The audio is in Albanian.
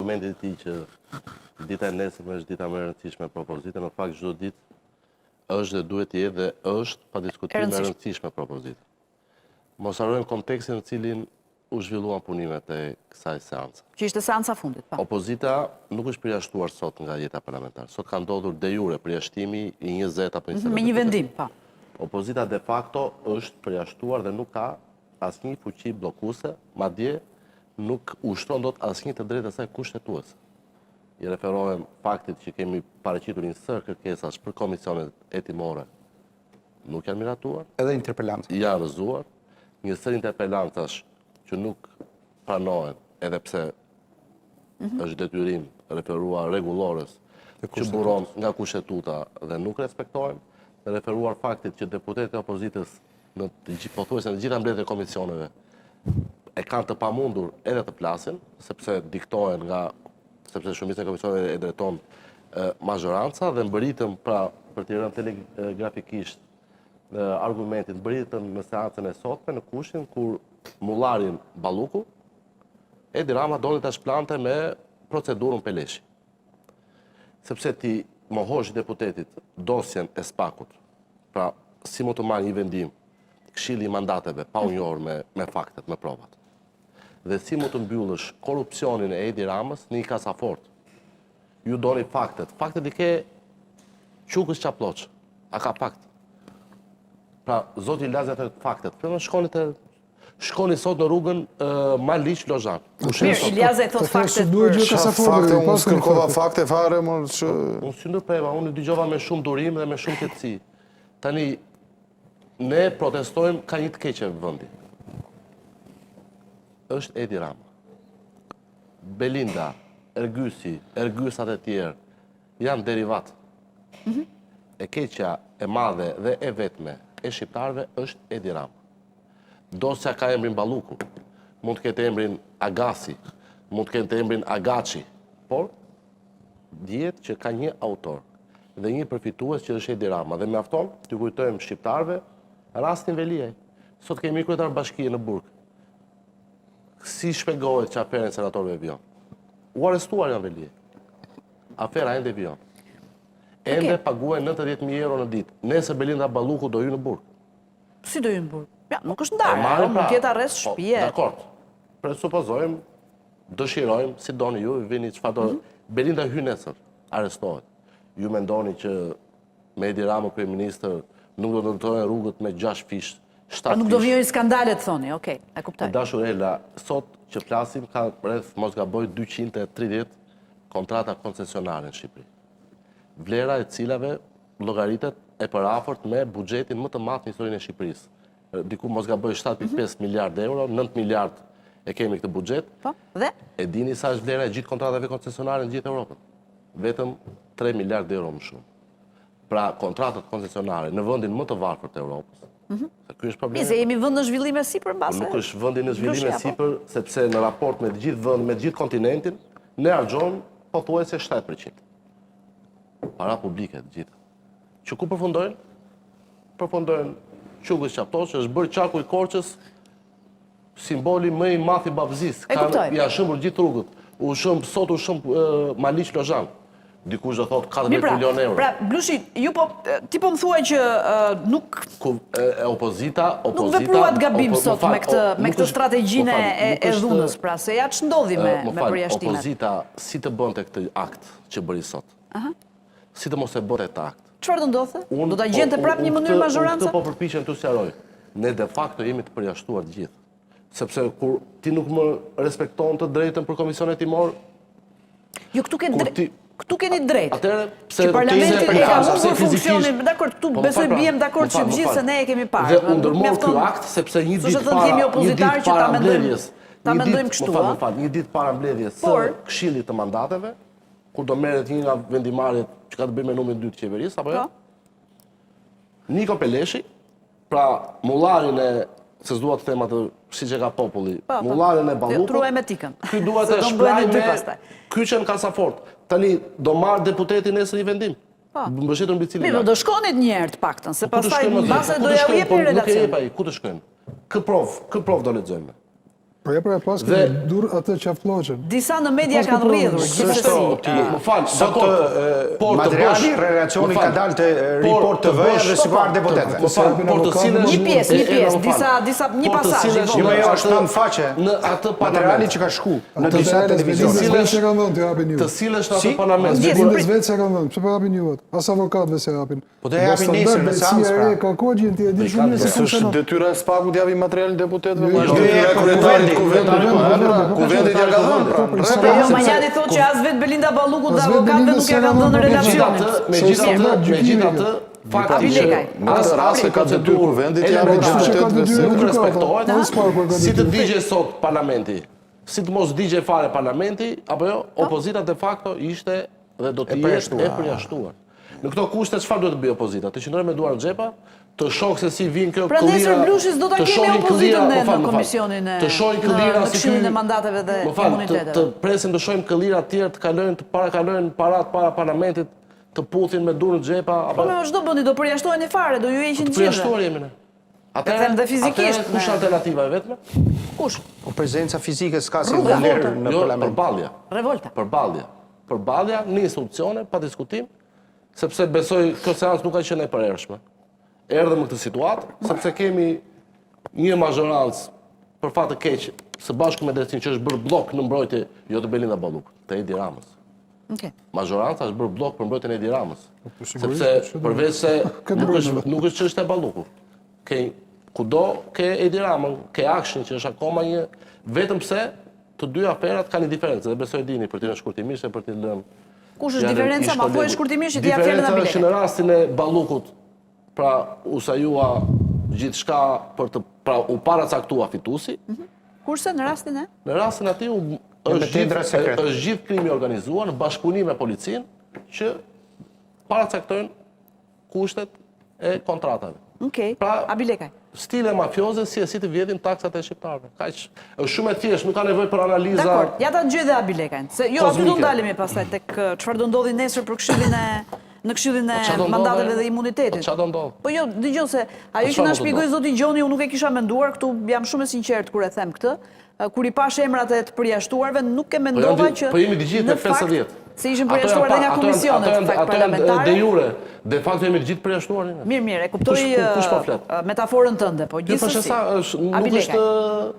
komentit të tij që dita e nesërme është dita më e rëndësishme për opozitën, në fakt çdo ditë është dhe duhet të jetë dhe është pa diskutim e rëndësishme për opozitën. Mos harrojmë kontekstin në cilin u zhvilluan punimet e kësaj seance. Që ishte seanca e fundit, po. Opozita nuk është përjashtuar sot nga jeta parlamentare. Sot ka ndodhur de jure përjashtimi i 20 apo 20 mhm, Me një vendim, po. Opozita de facto është përjashtuar dhe nuk ka asnjë fuqi bllokuese, madje nuk ushtron dot asnjë të drejtë të saj kushtetuese. I referohem faktit që kemi paraqitur një sërë kërkesash për komisionet hetimore nuk janë miratuar. Edhe interpelancat. Janë rrëzuar. Një sërë interpelancash që nuk pranohen, edhe pse mm -hmm. është detyrim referuar rregullores që buron nga kushtetuta dhe nuk respektohen, referuar faktit që deputetët e opozitës në të gjithë pothuajse në të gjitha mbledhjet e komisioneve e kanë të pamundur edhe të flasin, sepse diktohen nga sepse shumicën e komisioneve e drejton mazhoranca dhe mbërritëm pra për t'i rënë telegrafikisht argumentit, mbërritëm në seancën e sotme në kushtin kur Mullarin Balluku, Edi Rama donte ta shpëlante me procedurën Peleshi. Sepse t'i mohosh deputetit dosjen e SPAK-ut, pra si mund të marrë një vendim Këshilli i Mandateve pa u njohur me, me faktet, me provat. Dhe si mund të mbyllësh korrupsionin e Edi Ramës në një kasafortë. Ju doni faktet. Faktet i ke qukës Qafë Plloçë. A ka fakt? Pra, zoti Ilazaj thotë faktet. Pra, shkoni te Shkoni sot në rrugën Maliq Lozhan. Mirë, Ilazaj thotë faktet për... Qa fakte, unë s'kërkova fakte fare, më që... Unë s'ju ndërpreva, unë dëgjova me shumë durim dhe me shumë qetësi. Tani, ne protestojmë ka një të keqe vendi. është Edi Rama. Belinda, Ergysi, Ergysat e tjerë, janë derivat. Mhm. E keqja e madhe dhe e vetme e shqiptarëve është Edi Rama. Dosja ka emrin Balluku, mund të ketë emrin Agasi, mund të ketë emrin Agaçi, por dihet që ka një autor dhe një përfitues që është Edi Rama dhe mjafton t'ju kujtojmë shqiptarëve rastin Veliaj. Sot kemi kryetar bashkie në burg. Si shpjegohet që afera e inceneratorëve vijon? U arrestua Erion Veliaj. Afera ende vijon. Ende okay. paguhen 90.000 euro në ditë. Nesër Belinda Balluku do hyjë në burg. Si do hyjë në burg? Ja, nuk është ndarë, po, mund të jetë arrest po, shtëpie. Dakord. Presupozojmë, dëshirojmë, si doni ju, vini çfarë do. Mm -hmm. Belinda hyn nesër, arrestohet. Ju mendoni që me Edi Ramën kryeministër nuk do të ndërtohen rrugët me 6 fish, 7 pra nuk do vijojnë skandalet thoni, okej, e kuptoj. E dashur Ela, sot që flasim ka rreth mos gaboj 230 kontrata koncesionare në Shqipëri. Vlera e cilave llogaritet e përafërt me buxhetin më të madh në historinë e Shqipërisë. Diku mos gaboj 7.5 mm -hmm. miliard euro, 9 miliard e kemi këtë buxhet. Po, dhe? E dini sa është vlera e gjithë kontratave koncesionare në gjithë Europën? Vetëm 3 miliard euro më shumë. Pra, kontratat koncesionare në vendin më të varfër të Europës. Mm -hmm. Se ky është problemi. Se jemi vend në zhvillim e sipër mbase. Po nuk është vendi në zhvillim e sipër, sepse në raport me të gjithë vend, me të gjithë kontinentin, ne harxhojmë pothuajse 7%. Para publike të gjitha. Që ku përfundojnë? Përfundojnë Qukës Qafë Plloçë, është bërë qarku i Korçës simboli më i madh i babëzisë. E kuptoj. Janë shembur gjithë rrugët. U shemb sot u shemb Maliq Lozhan. Dikush do thotë 14 pra, milion euro. Pra, Blushi, ju po ti po më thua që uh, nuk ku e, e opozita, opozita nuk vepruat gabim opo, sot fal, me këtë me këtë strategjinë e e dhunës, pra se ja ç'ndodhi me me përjashtimet. Opozita si të bënte këtë akt që bëri sot. Aha. Si të mos e bënte këtë akt. Çfarë do ndodhte? Do ta gjente po, prapë një mënyrë mazhoranca? Unë këtë po përpiqem të sqaroj. Ne de facto jemi të përjashtuar të gjithë. Sepse kur ti nuk më respekton të drejtën për komision hetimor, Jo këtu ke drejtë. Këtu keni drejtë. Atëherë, pse që parlamenti e ka humbur funksionin, dakord, këtu po, besoj pra, biem dakord që të gjithë se ne e kemi parë. Dhe u ndërmor ky akt sepse një ditë para, një ditë para mbledhjes, ta mendojmë kështu. Më fal, më fal, një ditë para mbledhjes së Këshillit të Mandateve, kur do merret një nga vendimmarrjet që ka të bëjë me numrin 2 të qeverisë apo jo? Po. Niko Peleshi, pra mullarin e se s'dua të them atë siç e ka populli, po, po. mullarin e Ballukut. Truaj me tikën. Ky duhet të shplaj me kyçen kasafortë. Tani do marrë deputeti nesër një vendim. Po. Mbështetur mbi cilin. Mirë, do shkonit një herë të paktën, se pastaj mbase do ja jepni relacion. Nuk e jep ai, ku të shkojmë? Kë provë, kë provë do lexojmë? Po ja pra e paske Dhe- dur atë qafë Disa në media kanë rrjedhur, gjithsesi. Më fal, Sot por të materiali, bësh- relacioni më fal, ka dalë te por Report të TV bësh- dhe s'u ka ardhur deputetëve. Më fal, por të sillesh Një pjesë, një e, e, pjesë, më fal. disa disa një Por të pasazh i sillesh vogël. Jo, jo, në është atë- në faqe. Në atë Materiali parlament. që ka shku në disa televizione. Të Sillesh- vetë kanë dhënë të japin ju. Të sillesh në Si? atë parlament. Ndjesë, Sigur- Belindës vetë s'e kanë dhënë, pse po japin ju atë? As avokatëve s'e japin. Po do e japin nesër në seancë, pra. E ka kohë gjë, ti e di shumë mirë se S'është funksionon. detyra e SPAK-ut t'japi materialin deputetëve, Jo, po është jo, detyra e jo, kryetarit Kuvendit, Kuvendit, po, Kuvendit, Kuvendit ja ka dhënë, pra. Po, po, Rrepe, Jo, sepse- Manjani thotë që as vetë Belinda Ballukut dhe As vetë avokatëve Belindës nuk ja s'e kanë kanë dhënë dhënë, relacionin. Megjithatë, megjithatë, megjithatë, fakti Abi që Lekaj. Në këtë rast e ka detyrë Kuvendit Elementare. t'japi Kështu që ka deputetëve detyrë se nuk gjykata, respektohet, po SPAK-u e ka si të detyrë. digjej sot parlamenti, si të mos digjej fare parlamenti, apo jo, opozita de facto ishte dhe do të jetë përjashtuar. e përjashtuar. Në këto kushte çfarë duhet të bëjë opozita? Të qëndrojë me duar në xhepa, të shohë se si vin kjo Pra nesër Blushi s'do ta të kemi shohin opozitën këllira- ne më fal, në më fal. komisionin e- të shohin në- këllira në si Këshillin ky- e Mandateve dhe Më fal, të, Imuniteteve. të presim të shohim këllira të tjerë të kalojnë, të parakalojnë parat para parlamentit, të puthin me duar në xhepa apo Po më ç'do bëni, do përjashtoheni fare, do ju heqin të të gjithëve. përjashtuar jemi ne. E them dhe fizikisht, Atëherë kush me- alternativa e vetme? Kush? Po prezenca fizike s'ka si Rruga, vlerë vota. në Jo, parlament. përballja. Revolta. Përballja. Përballja në institucione, pa diskutim, sepse besoj kjo seancë nuk ka qenë e përhershme. Erdhëm në këtë situatë, sepse kemi një mazhorancë për fat të keq së bashku me drejtsinë që është bërë bllok në mbrojtje jo të Belinda Ballukut, të Edi Ramës. Okej. Mazhoranca është bërë bllok për mbrojtjen e Edi Ramës. Po, sigurisht, Sepse po, përveç se Këtë nuk bëjmë është edhe. nuk është çështja e Ballukut. Ke kudo ke Edi Ramën, ke Akshin që është akoma një vetëm pse të dy aferat kanë një diferencë dhe besoj e dini për t'i lënë shkurtimisht e për t'i lënë Kush është fjalën diferenca? ish Ma thuaj kolegut. shkurtimisht që t'i jap fjalën Diferenca Abi është që Lekajt. në rastin e Ballukut, pra u sajua gjithçka për të pra u paracaktua fituesi, Kurse në rastin e? Në rastin aty u me është tendra gjithë sekret. është gjithë krimi i organizuar në bashkëpunim me policinë që paracaktojnë kushtet e kontratave. Okej. Pra- Abi Lekaj. Stile mafioze si e si të vjedhin taksat e shqiptarëve. Kaq është shumë e thjeshtë, nuk ka nevojë për analiza. Dakor, ja ta dëgjoj dhe Abi Lekajn. Se jo, aty do Kozmike. ndalemi pastaj tek eh, çfarë do ndodhi nesër për këshillin e në këshillin e Po çfarë do ndodhi, mandateve dhe po imunitetit. çfarë do ndodh? Po jo, dëgjoj se ajo Po që çfarë na mund të shpjegoi ndodh? zoti Gjoni, unë nuk e kisha menduar, këtu jam shumë e sinqert kur e them këtë. Eh, Kur i pash emrat e të përjashtuarve, nuk e mendova janë di- që po jemi të gjithë në me fakt, 50. Se ishin Ato janë përjashtuar pa- edhe nga ato janë- komisionet ato janë- në fakt ato janë parlamentare. De jure, de facto jemi të gjithë përjashtuar ne. Mirë, mirë, e kuptoj Kush- ku- kush po eh, flet? eh, metaforën tënde, po Jo, po gjithsesi. sa është, Abi nuk Lekaj. është...